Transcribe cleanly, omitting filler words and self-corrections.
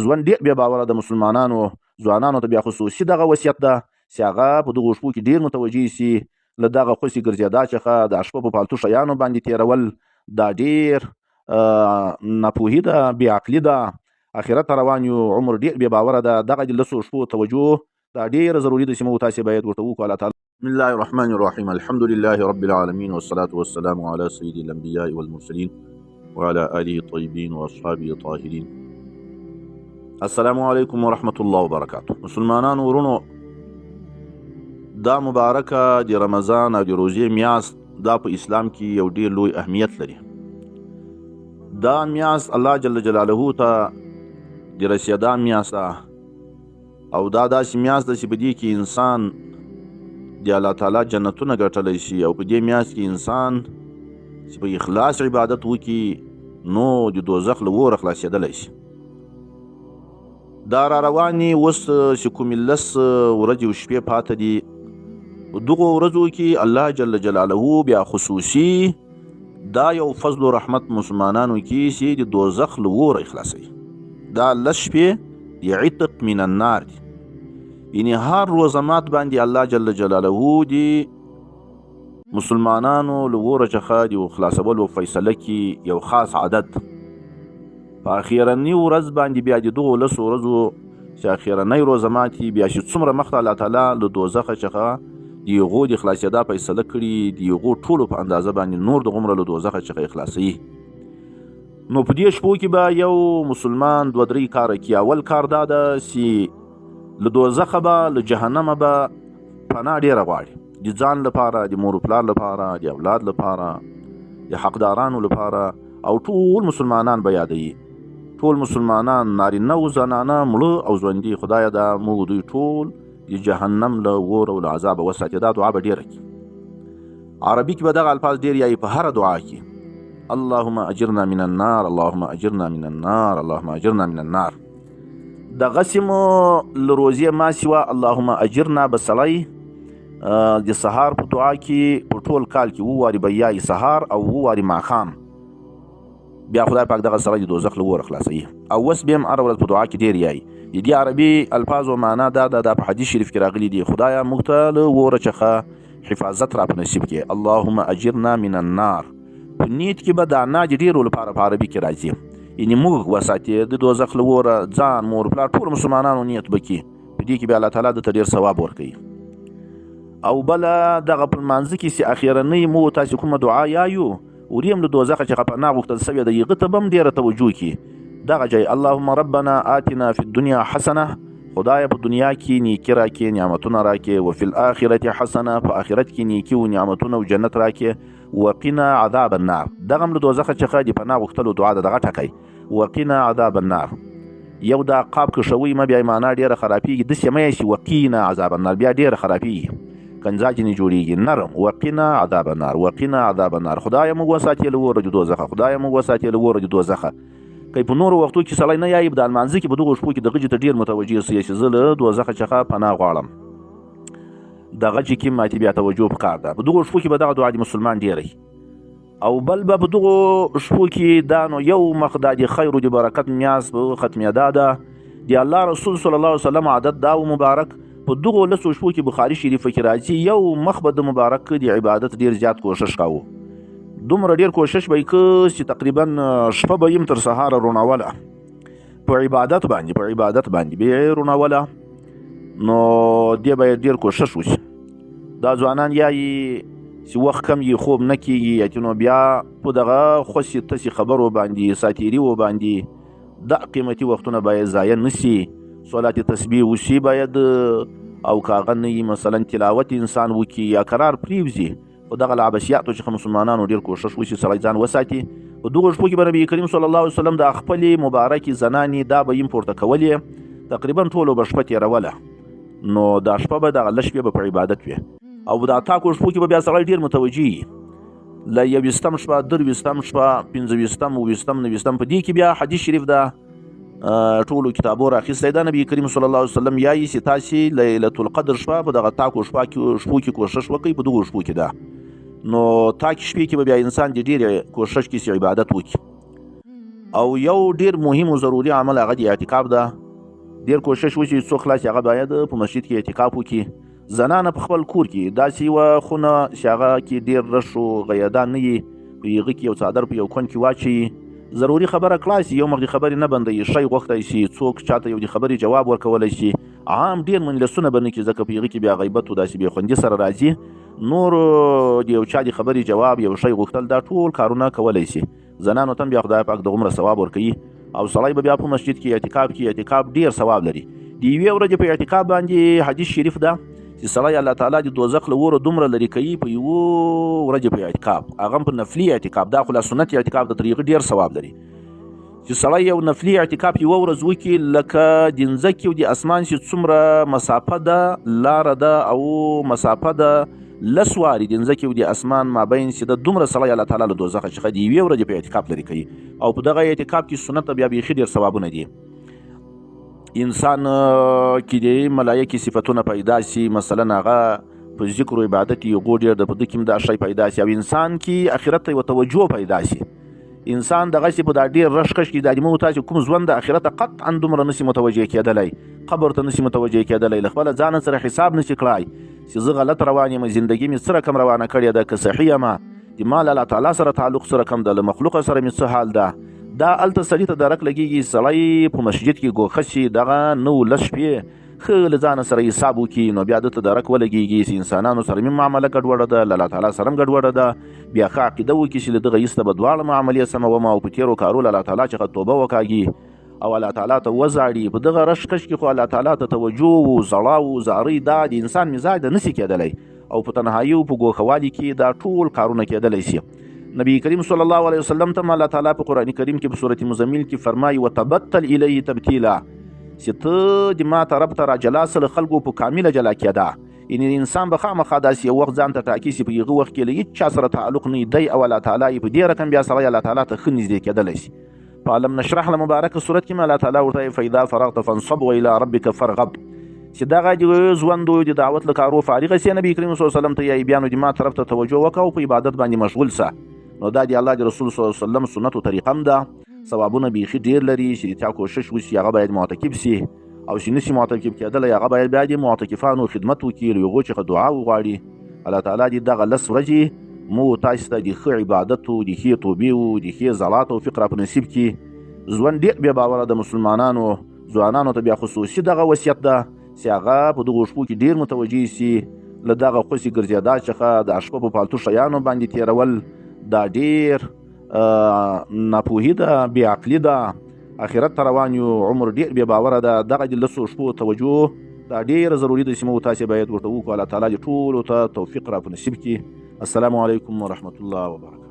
ژوند ډېر بې باوره د مسلمانانو ځوانانو ته بیا خصوصي دغه وصیت ده چې هغه په دغو شپو کې ډېر متوجه سي له دغه خوسي ګرځېدا څخه دا شپه په فالتو شیانو باندې تېرول دا ډېر ناپوهي ده، بې عقلي ده. اخرت ته روان یو، عمر ډېر بې باوره ده. دغه د لسو شپو توجه دا ډېره ضروري ده چې موږ تاسې باید ورته وکړو. الله تعالی بسم الله الرحمن الرحيم. الحمد لله رب العالمين، والصلاة والسلام على سيد الأنبياء والمرسلين وعلى آله الطيبين وأصحابه الطاهرين. السلام عليكم ورحمة الله وبركاته. مسلمانانو ورونو، دا مبارکه د رمضان او د روزې میاشت دا په اسلام کې یو ډیر لوی اهمیت لري. دا میاشت الله جل جلاله ته د رسېدا میاشت ده او دا داسې میاشت ده چې په دې کې انسان د الله تعالی جنتونه ګټلی شي، او په دې میاشت کې انسان چې په اخلاص عبادت وکړي نو د دوزخ له وره خلاصېدلی شي. دا را روانې اوس چې کومې لس ورځې او شپې پاته دي، په دغو ورځو کې الله جل جلاله بیا خصوصي دا یو فضل و رحمت مسلمانانو کې چې د دوزخ له وره خلاصوي. دا لس شپې د عتق من النار دي، یعنی هر روزه مات باندې الله جل جلاله دی مسلمانانو له وره څخه د خلاصولو فیصله کې یو خاص عدد. په اخیرنۍ ورځ باندې بیا د دغو لسو ورځو چې اخیرنۍ روزه ماتي بیا چې څومره مخته الله تعالی له دوزخه څخه د هغو د خلاصېدا فیصله کړي، د هغو ټولو په اندازه باندې نور دغومره له دوزخه څخه یې خلاصوي. نو په دې شپو کې به یو مسلمان دوه درې کاره کوي. اول کار دا ده چې له دوزخه به له جهنمه به پناه ډېره غواړي، د ځان لپاره، د مور و پلار لپاره، د اولاد لپاره، د حقدارانو لپاره، او ټول مسلمانان به یادوي. ټول مسلمانان، نارینه او زنانه، مړه او ژوندي، خدایه دا موږ دوی ټول د جهنم له اور او له عذابه وساتي. دا دعا به ډېره کړي. عربي کې به دغه الفاظ ډېر یایي په هره دعا کې: اللهم اجرنا من النار، اللهم اجرنا من النار، اللهم اجرنا من النار. دغسې مو له روزې ما سوا اللهم اجرنا به سړی د سهار په دعا کې په ټول کال کې وواري به یایي سهار او وواري ماښام، بیا خدای پاک دغه سړی د دوزخ له وره خلاصوي. او اوس بیا هم هره ورځ په دعا کې ډېر یایي. د دې عربي الفاظو معنا دا ده، دا په حدیث شریف کې راغلي دي: خدایه موږ ته له وره څخه حفاظت را په نصیب کړې، اللهم اجرنا من النار. په نیت کې به دا نا د ډېرو لپاره په عربي کې راځي، یعنې موږ وساتې د دوزخ له وره، ځان، مور، پلار، ټول مسلمانانو نیت به کړي. په دې کې بیا الله تعالی ده ته ډېر ثواب ورکوي. او بله دغه په لمانځه کې چې اخیرنۍ مو تاسې کومه دعا یایو، ورې هم له دوزخه څخه پناه غوښتل سوې ده، هغه ته به هم ډېره توجه کړي. دغه ځای اللهم ربنا آتنا فی الدنیا حسنه، خدایه په دنیا کې نیکي راکې، نعمتونه راکې، وفي الآخرة حسنه، په آخرت کې نیکي او نعمتونه او جنت راکې، وقنا عذاب النار. دغه هم له دوزخه څخه د پناه غوښتلو دعا ده. دغه ټکی وقنا عذاب النار، یو دا قاب کښوئ مه، بیا یې معنا ډېره خرابېږي. داسې مه یې چې وقینا عذاب النار، بیا ډېره خرابېږي، کنځا ځینې جوړېږي. نرم وقنا عذاب النار، وقنا عذاب النار، خدایه موږ وساتې له وره د دوزخه، خدایه موږ وساتې له وره د دوزخه. که په نورو وختو کې سړی نه یایي، د لمانځه کې په دغو شپو کې د غږي ته ډېر متوجه سي چې زه له دوزخه څخه پناه غواړم. دغه چې کې ماتې بیا توجه پکار ده. په دغو شپو کې به دغه دعا د مسلمان ډېره. او بل به په دغو شپو کې دا نو یو مخ دا د خیر او د برکت میاشت په ختمېدا ده. د الله رسول صلی الله علیه وسلم عادت دا و مبارک په دغو لسو شپو کې بخاري شریفه کې راځي، یو مخ به د مبارک د عبادت ډېر زیات کوشش کاوه. دومره ډېر کوشش به یې که چې تقریبا شپه به یې هم تر سهاره روڼوله په عبادت باندې، په عبادت باندې به یې روڼوله. نو دې به یې ډېر کوشش وشي. دا ځوانان یایي چې وخت کم یې خوب نه کېږي، یا چې نو بیا په دغه خوسې تسې خبرو باندې، ساتیریو باندې دا قیمتي وختونه باید ضایع نه سي. صلات تسبیح وشي باید، او که هغه نه وي مثلا تلاوت انسان وکړي یا قرار پرېوځي. خو دغه له عبثیاتو څخه مسلمانانو ډېر کوښښ وشي، سړی ځان وساتي. په دغو شپو کې به نبي کریم صلی الله علیه وسلم د خپلې مبارکې زنانې دا به یې پورته کولې، تقریبا ټولو به شپه تېروله. نو دا شپه به دغه لس شپې به په عبادت وي. او دا تاکو شپو کې به بیا سړی ډېر متوجه وي. له یوویشتم شپه، درویشتم شپه، پنځه ویشتم، اوویشتم، نهویشتم، په دې کې بیا حدیث شریف ده ټولو کتابو راخیستی ده. نبي کریم صلی الله علیه وسلم یایي چې تاسې لیلة القدر شپه په دغه تاکو شپو کې کوښښ وکړئ، په دغو شپو کې ده. نو تاکې شپې کې به بیا انسان د ډېرې کوښښ کې چې عبادت وکړي. او یو ډیر مهم او ضروري عمل هغه د اعتکاف ده. ډیر کوشش وشي څوک خلاص هغه باید په مسجد کې اعتکاف وکړي. زنانه په خپل کور کې داسې یوه خونه چې هغه کې ډیر رش او غیدان نه وي، په هغه کې یو څادر په یو کونج کې واچوي. ضروري خبره کړای شي، یو مخ د خبرې نه بندوي، شی غوښتی شي، څوک چاته یو د خبرې جواب ورکولی شي. عام ډیر مجلسونه به نه کړي، ځکه په هغه کې بیا غیبت او داسې بې خوندي سره راځي. نور د یو چا د خبرې جواب، یو شی غوښتل، دا ټول کارونه کولی شي. زنانو ته هم بیا خدای پاک دغومره ثواب ورکوي. او سړی به بیا په مسجد کې اعتکاف کې، اعتکاف ډیر ثواب لري. د یوې ورځې په اعتکاف باندې حدیث شریف ده چې سړی الله تعالی د دوزخ له وره دومره لرې کوي په یوه ورځې په اعتکاف، هغه هم په نفلي اعتکاف. دا خو لا سنت اعتکاف ده، تر هغه ډیر ثواب لري چې سړی یو نفلي اعتکاف یوه ورځ وکړي، لکه د مځکې او د اسمان چې څومره مسافه ده، لاره ده او مسافه ده لس وارې د مځکې او د اسمان مابین چې ده، دومره سړی الله تعالی له دوزخه څخه د یوې ورځې په اعتکاف لرې کوي. او په دغه اعتکاف کې سنت بیا بیخي ډېر ثوابونه دي. انسان کې د ملایکې صفتونه پیدا شي، مثلا هغه په ذکر او عبادت یې هغو ډېر ده، په ده کې هم دا شی پیدا شي. او انسان کې آخرت ته یوه توجه پیدا شي. انسان دغسې په دا ډېر رش کش کې دا د موږ تاسې کوم ژوند د آخرت ته قطعا دومره نشي متوجه کېدلی، قبر ته نشي متوجه کېدلی، له خپله ځانه سره حساب نشي کړای چې زه غلط روان یم، زندګي مې څه رقم روانه کړې ده، که صحیح یم، د ما له الله تعالی سره تعلق څه رقم ده، له مخلوقه سره مې څه حال ده. دا هلته سړي ته درک لګېږي. سړی په مسجد کې ګوښه شي دغه 9 لس شپې ښه له ځانه سره حساب وکړي، نو بیا ده ته درک ولګېږي چې انسانانو سره مې معامله ګډوډه ده، له الله تعالی سره هم ګډوډه ده. بیا ښه عقیده وکړي چې له دغه ایسته به دواړه معاملې سموم او په تېرو کارو له الله تعالی څخه توبه وکاږي او الله تعالی ته وزاړي. په دغه رش کش کې خو الله تعالی ته توجه و ژړا و زارۍ، دا د انسان مزاج ده، نشي کېدلی. او په تنهایي او په ګوښهوالي کې دا ټول کارونه کېدلی شي. نبی کریم صلی الله علیه وسلم ته الله تعالی په قرآن کریم کې په سورة مزمل کې فرمایي وتبتل الیه تبتیلا، چې ته د ما طرف ته راجلا سه له خلکو په کامله جلا کېده. یعنې انسان به خامخا داسې یو وخت ځان ته ټاکي چې په هغه وخت کې له هېچا سره تعلق نه دی او الله تعالی یې په دې رقم بیا سړی الله تعالی ته ښه نږدې کېدلی شي. په الم نشرح له مبارکه صورت کې الله تعالی ورته فاذا فرغت فانصب والى ربک فارغب، چې دغه د ژوند د دعوت له کارو فارغه سي، نبی کریم صلی الله علیه وسلم ته یې بیا نو د ما طرف ته توجه وکړه او په عبادت باندې مشغول سه. نو دا د الله د رسول صلی الله علیه وسلم سنت او طریقه هم ده. ثوابونه بیخي ډېر لري چې د چا کوشش وشي هغه باید معتکف سي، او چې نشي معتکف کېدلی هغه باید بیا د معتکفانو خدمت وکړي، له هغو څخه دعا وغواړي. الله تعالی دې دغه لس ورځې مو تاسې ته د ښه عبادت و د ښې توبې و د ښې ژړا توفیق را په نصیب کړي. ژوند ډېر بې باوره د مسلمانانو ځوانانو ته بیا خصوصي دغه وصیت ده چې هغه په دغو شپو کې ډېر متوجه سي، له دغه خوسې ګرځېدا څخه د شپه په پالتو شیانو باندې تېرول دا ډېر ناپوهي ده، بې عقلي ده. آخرت ته روان یو، عمر ډېر بې باوره ده. دغه د لسو شپو توجه دا ډېره ضروري ده چې موږ تاسې باید ورته وکړو. الله تعالی دې ټولو ته توفیق را په نصیب کړي. السلام علیکم ورحمة الله وبرکاته.